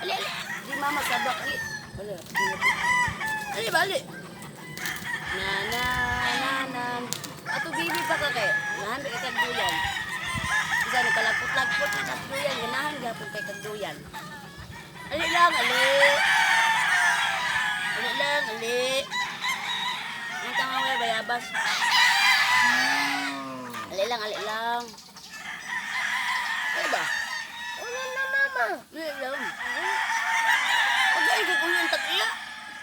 Ali, ali. Di mama sabak eh. Wala. Ali ba, ali? Na, na, na, na. Ato bibi pa ka kay. Ganahan kay kagduyan. Isa nagkalagpot-lagpot na kagduyan. Ganahan gapon kay kagduyan. Ali lang, ali. Ali lang, ali. Ang tanga way bayabas. Ali lang, ali lang. Ay ba? Wala na, mama. Ali lang. Pag ay kay kung yung tag-iya.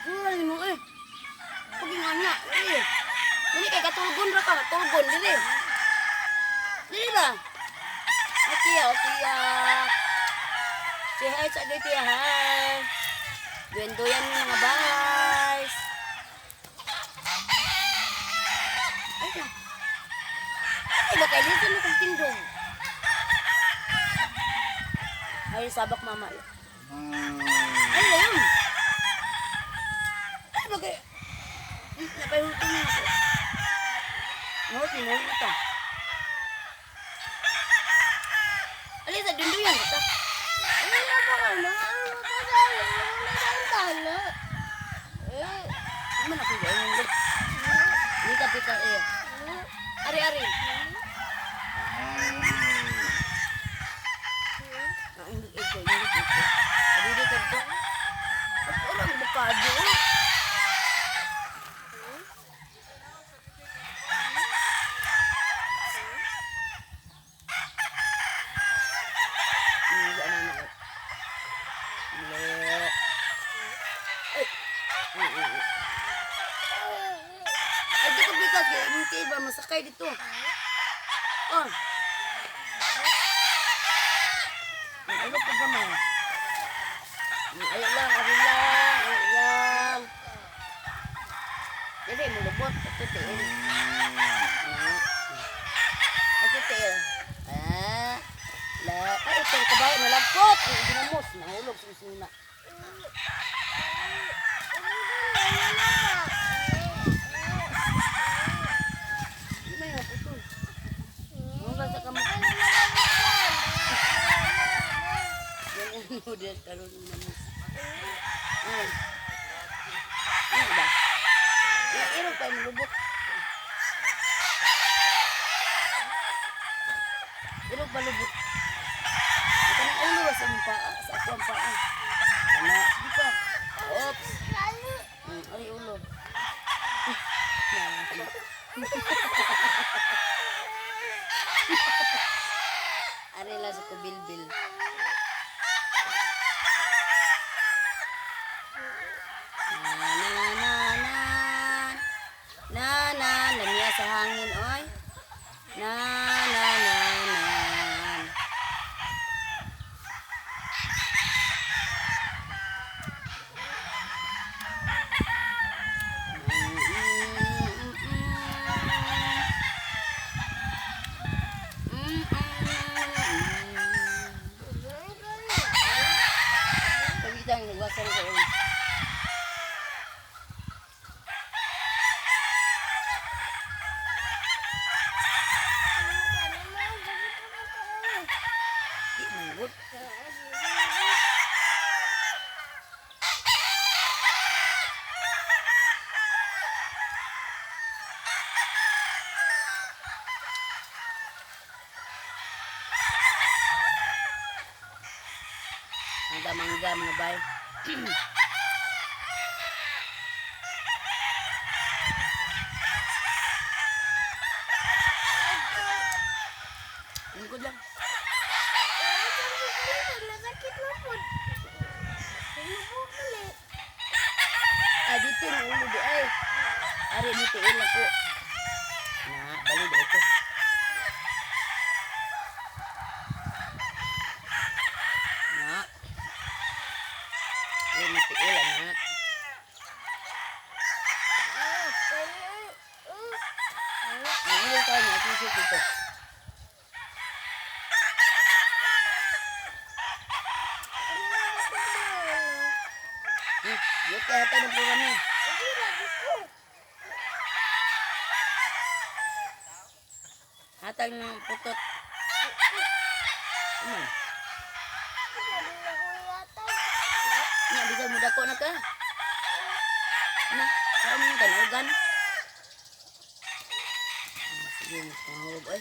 Wala mo eh. Pag nga na, eh. Dili kay katulgon ra ka, katulgon dili. Dili ba? Ay tiya, o tiya. Say hi sa agay tiya, hi. Duyan-duyan ni mga guys. Ay na. Ay ba kay listen mo kong tindog. Ay sabak mama. Ay lang. Ay bagay. Napayhutin na ako. Ngot, ngot na ta. Ali sa dunduyan ta. Wala pa ka na. Ano pa tayo? Wala tayong tala. Eh. Man ako gawin. Ni ka pita eh. Ari ari. Ah, hindi ito, hindi ito. Abi dito ito. Orang bukado. Hindi ano na. Mali. Ay. Ay, di ko bikas. Kaya hindi ba masakay dito. Oh. Ay, ano pa gamay? Ay lang, ay lang, ay lang. Dili mo lubot. Ito tiil. Ano? Ito tiil. Ah. La. Ay, ito ang kabayo. Nalagkot. Ang ginamos. Nahulog sa usuna. Di may naputol. Mga basta ka mo. Yan ang noodle karon ng namos. Ay. Ano ba? Irog pa yung lubot. Irog pa lubot. Ito ng ulo ba sa among paa? Sa ako ang paa. Ano? Sige pa. Oops. Ay, ulo. Ari lang sa kubilbil. Na na na na. Na na lamiya sa hangin oy. Na na na na. Pagitang nagwasan ko. Di manggut. Mangga mangga mga bay. Lingkod lang. Nasakit na po. Ano po Ah, dito na ulo di ay. Ari mo tiil ako. Na, bali di ito. Na. Ari mo tiil na. Ang ulo tayo niya, tusok ito. Yut kaya tayo ng programa. Hatag ng putot. Ano? Kay mudako na ka. Na, kaon mo tanugan. Ah, sige, mas pangahulog oy.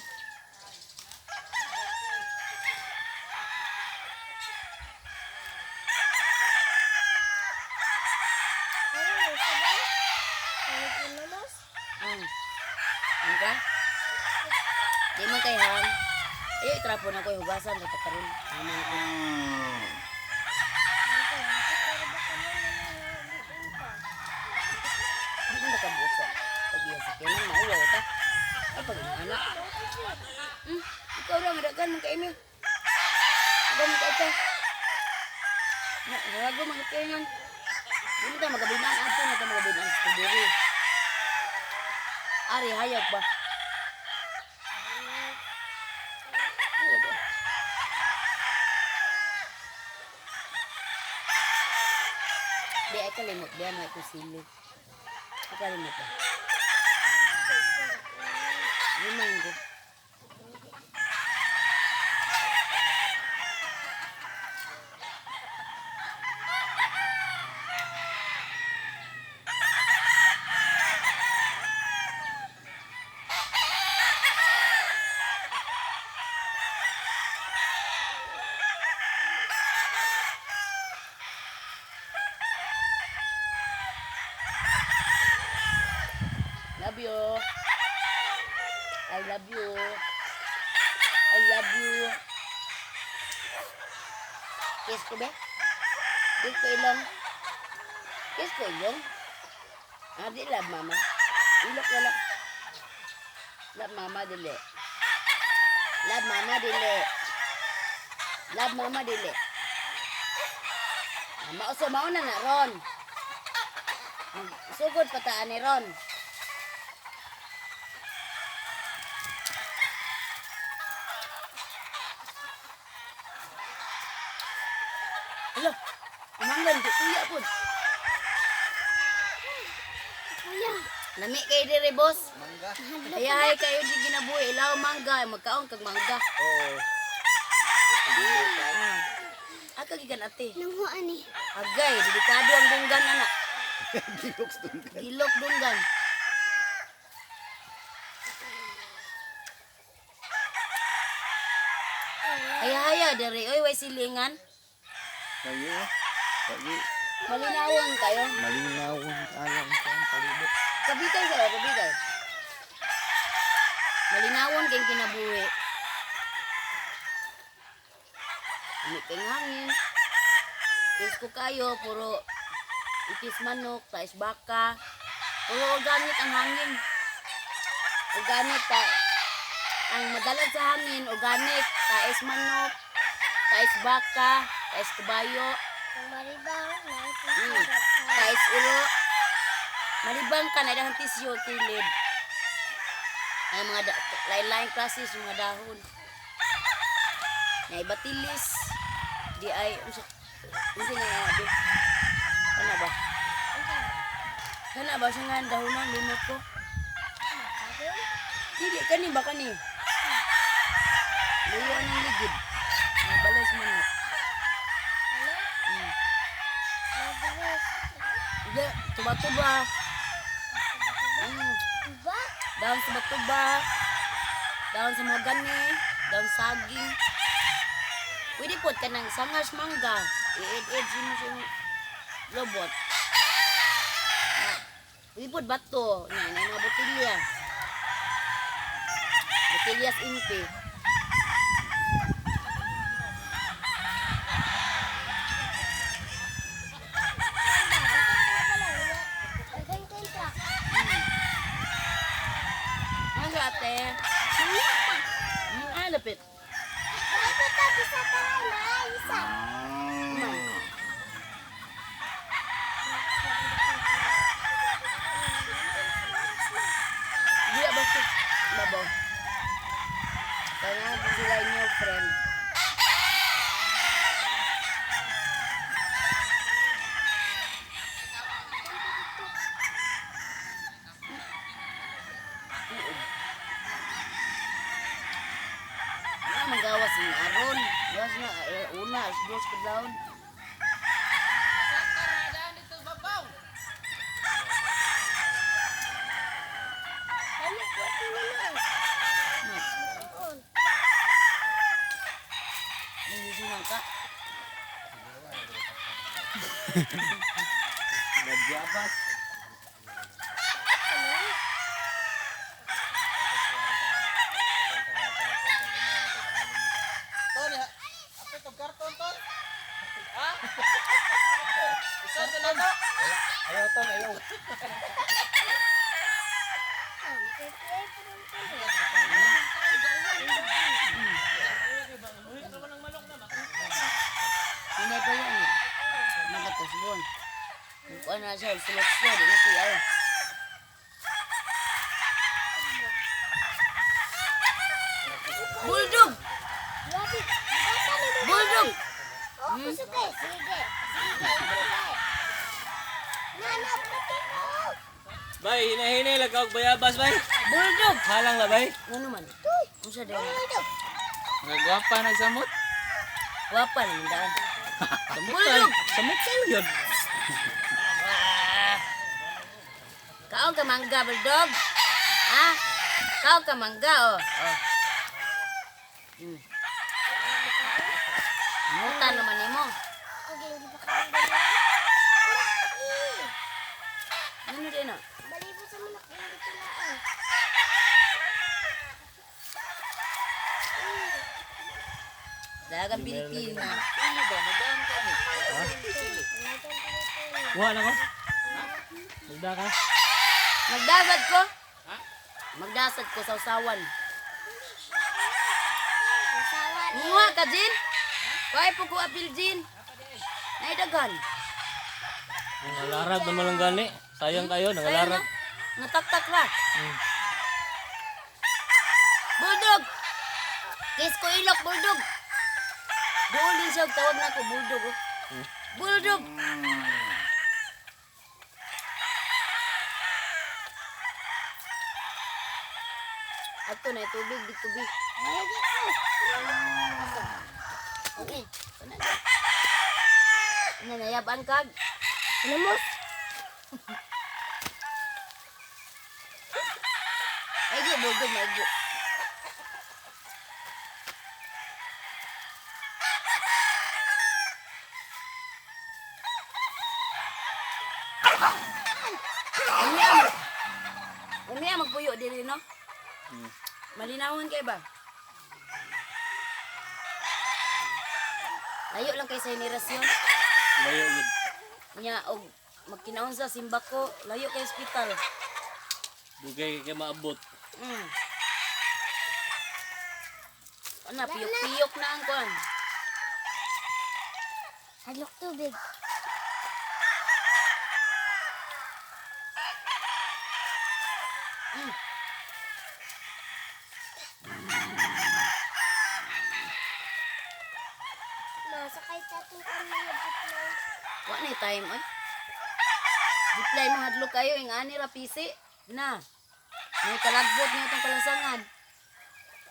Ano, sabay? Ano po namas? Ano ka? Di man kay hang. Ayo itrapo na ko hugasan sa karon. Aman ko. Ano ko, pero baka mo nangangabitin pa. Di man nakabusa. Pag iya sa kinan maulaw ta. Ay pag anak. Ikaw ra madagan man kay mi. Ikaw man kay ta. Na, rago man kay ngan. Di man ta magabinan ato na ta magabinan sa strawberry. Ari hayag ba? Hayag ba? Di ay kalimot di ano ko sili. Ay kalimot ba? Remind ko. Love you. I love you. I love you. Kiss ko ba? Kiss ko ilong. Kiss ko ilong. Ah, di love mama. Ilok na lang. Love mama dili. Love mama dili. Love mama dili. Ah, mauso mauna na ron. Sugod pataan ni Ron. Alo, umanggan, di tuya po. Kuya, Lami kay dire, boss. Mangga. Ayahay kayo di ginabuhi. Ilaw mangga, magkaon kag mangga. Oo. Ah. Aka gikan ate. nanguan ni. Agay, delikado ang dunggan ana. Gilok dunggan. Gilok dunggan. Ayahaya dire oy way silingan. Kayo. Kayo. Malinawan kayo. Malinaw ang kaya ang kayang palibot. Kabitay sa kabitay. Malinawon kay kinabuhi. Ami kay hangin. Kiss ko kayo puro itis manok, tais baka. Puro organic ang hangin. Organic ta ang madalag sa hangin, organic, tais manok, tais baka, tais kabayo, Kung maribang, tais ulo. Malibang ka na dahang tisyo kilid. Ang mga lain-lain klase sa mga dahon. Na ibatilis. Di ay unsa unsa nga nga di? Kana ba? Kana ba sa nga dahonan limot ko? Dili kani ba kani? Luyo ng ligid. Mga balay sa manok. Hindi, tuba-tuba. Diba? Dahon sa batuba, dahon sa mga gani, dahon saging. Pwede po ka ng sangas mangga. I-ed-ed mo sa imong lobot. Ah, pwede po bato. Na, na mga botilya. Botilyas impi. Ano ate? Ah, lapit. Man. Di ba si babo? Kaya nga sila inyo friend. Ah, manggawas ng aron. Gawas na, eh, una, alas dos kadlawon. Nagyabas. Ton, apit og karton ton. Ha? Isa to na to. Ayaw ton, ayaw. Hinay pa yun eh. Magatusbon. Kuha na siya, sulok-sulok, di na tiyaw. Bulldog! Grabe. Basta ni mo. Bulldog! Oh, kusog kay. Sige. Sige. Sige. Na na pati mo. Bay, hinahinay lang kag bayabas bay. Bulldog! Halang la bay. Ano man? Unsa daw? Bulldog. Nagwapa nagsamot. Wapa naman daan. Samutan. Bulldog! Samutan yun. Kaon ka mangga, bulldog. Ha? Kaon ka mangga, oh. Oh. Muta naman nimo. Okay, hindi pa kaon ba? Ano din ah? Balibo sa manok hindi tilaan. Dagang Pilipina. Ano ba magdaan kami? Kuha na ko. Magda ka. Magdasad ko. Magdasad ko sa usawan. Asawa ni. Nguha ka, Jin? Kuhay po ko apil, Jin. Naidaghan. Nangalarag naman lang gani. Sayang kayo, nangalarag. Nataktak ra. Bulldog! Kiss ko ilok, bulldog! Doon din siya, tawag na ko, bulldog. Oh. Bulldog! Ato na, tubig, di tubig. Ay, ko. Okay. Ano na? Nanayaban kag. Ano mo? Maigo, bulldog, maigo. Umiya, umiya magpuyo diri no? Malinawon kay ba? Layo lang kay sa henerasyon. Layo yun. Nya og magkinaon sa simbako, layo kay ospital. Dugay kay maabot. Ana piyok-piyok na ang kuan. Hadlok tubig. Masakay tatong kami na jeep. Wa na time oy. Reply mo hadlok kayo ing ani ra pisi na. May kalagbot niyo itong kalansangan.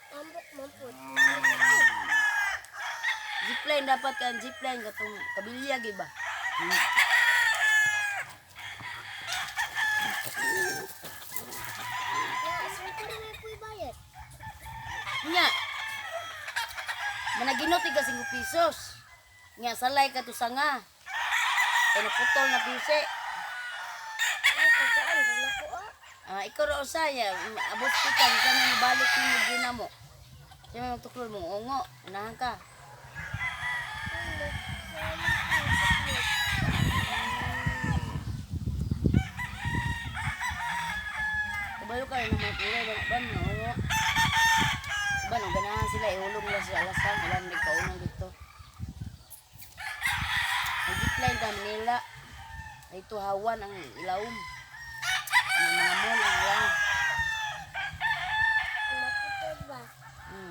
Tambok mamput. Zipline dapat kan zipline katong kabilyag iba. Ya, swerte na may puy bayad. Nya. Managinot ka 5 pesos. Nya salay ka to sanga. Kay naputol na pisi. Ay, pagkaan, wala ko ah. Ah, ikaw ra usaya, abot kita sa may mabalik nimo gina mo. Sa may magtuklol mo ungo, unahan ka. Kabalo ka na mga kulay ba ba no ungo. Ba no ganahan sila ihulong lang sa alasan, wala na nagkaunang dito. Ang zipline ta Manila. Ay tuhawan ang ilawom. Ang mga mall ang lang. Maputol ba?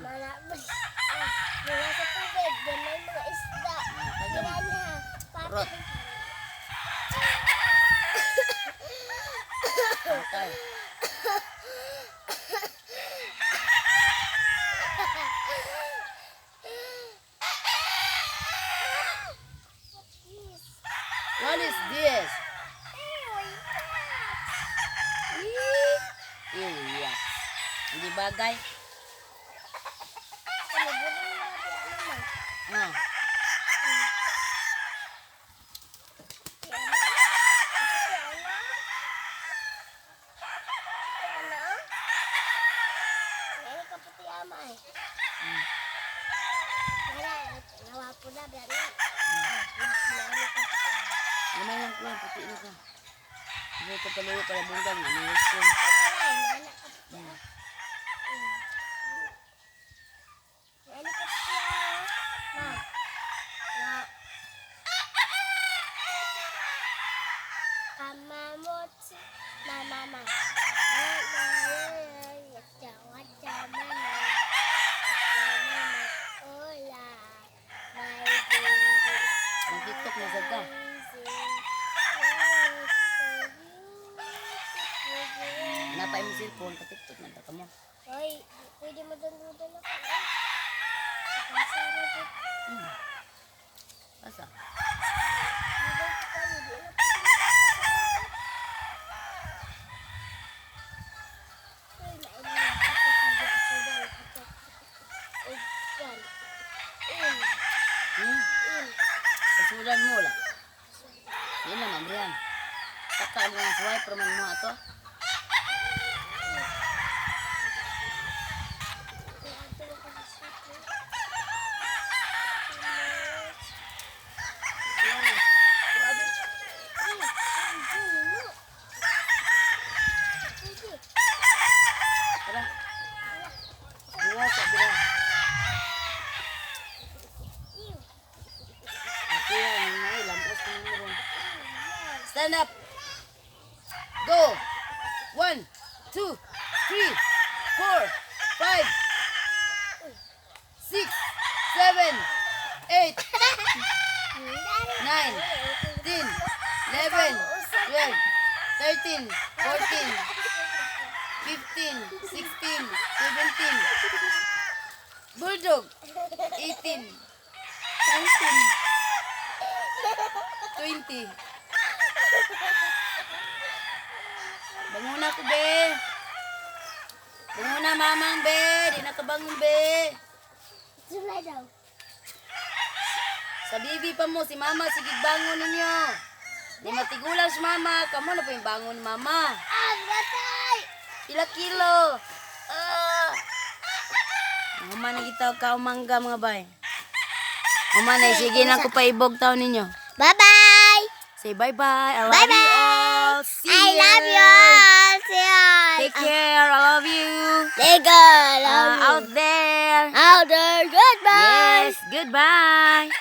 Malabas. Ah, mula sa tubig, doon may mga isda. Piranha. Rot. Patay. Patay. What is this? Iya. Hindi bagay. Ano, budo na natin, ano na? Ah. Kuan, puti na ka. Hindi ka paluyo para bungkag. Ano yung phone? Ay, nana ka pa. Nana ka pa. Ma. Ma. Kamamot. Ma, ma, ma. Ma, ma, ma, ma, ma, ma, ma, hola. My baby. Ang TikTok na sad ka. Napay mo cellphone, ka-TikTok na ka mo. Hoy, pwede mo doon ako. Eh. Pasa na dito. Asa? Dito tayo, di na pwede makapasa. Uy, naili. Ito ka, ito doon, ito. Uy, yan. In, Hmm? in. Kasulan mo lah. Yan lang, Ma'am. Saka mo ang swipe raman mo ato. Ito ako sa suko. Ay, ay, no. Pwede. Tara. Dira sa dira. Ew. Ako yan, ay, lambos ko mo ron. Ew, yan. Stand up. Go. One, two, three, four, five, six, seven, eight, 9, 10, 11, 12, 13, 14, 15, 16, 17, Bulldog, 18, 19, 20. Bangon ako, be. Bangon na, mamang, be. Di na kabangon, be. Sulay daw. Sa bibi pa mo, si mama, sige bangon ninyo. Di matigulang si mama. Kamo na po yung bangon ni mama. Ah, batay! Pila kilo. Ah. Mama na kita ka mangga, mga bay. Mama na, sige na ko paibog taon ninyo. Bye-bye! Say bye-bye. I love Bye-bye. you all. See I love you all! See you all! Take care. I love you. Take care! Love you. Out there. Out there! Goodbye! Yes. Goodbye.